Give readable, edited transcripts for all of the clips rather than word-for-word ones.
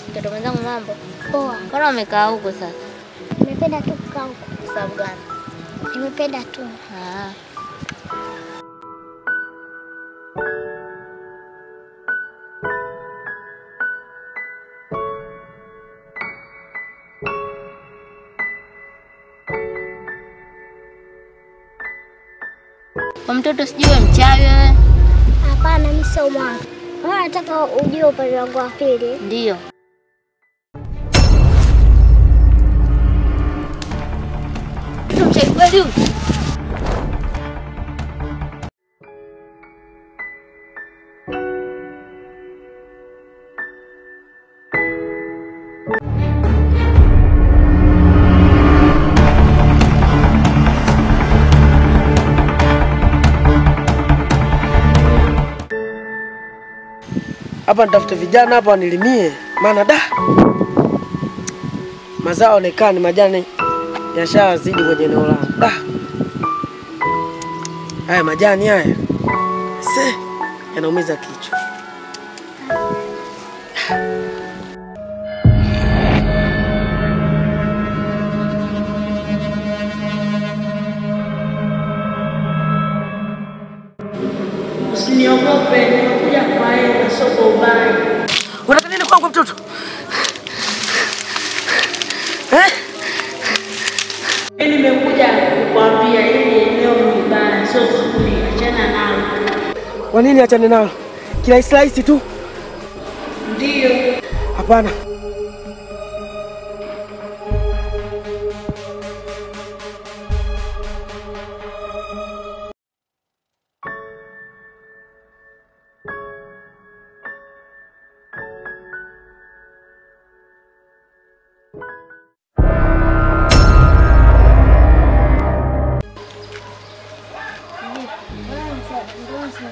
Mtoto mwenzangu mambo? Poa. Mbona umekaa huko sasa? Nimependa tu kukaa huko. Kwa sababu gani? Nimependa tu. Ah. Kwa mtoto sijui mchawi wewe? Hapana, mimi sio mwana. Mbona nataka ujue upande wangu wa pili? Ndio. Mchawi kweli? Hapa nitafute vijana hapa wanilimie, maana da mazao onekani, majani yashazidi kwenye eneo langu. Da haya majani haya se yanaumiza kichwa. Usiniogope, nimekuja kwa hela, sio kwa ubaya. Unataka nini kwangu mtoto? Eh? Mimi nimekuja kukuambia hili eneo ni baya, sio zuri, achana nalo. Kwa nini achane nalo? Kirahisi rahisi tu. Ndio. Hapana.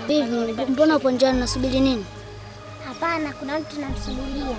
Vipi, mbona upo njiani unasubiri nini? Hapana, kuna mtu namsubiria.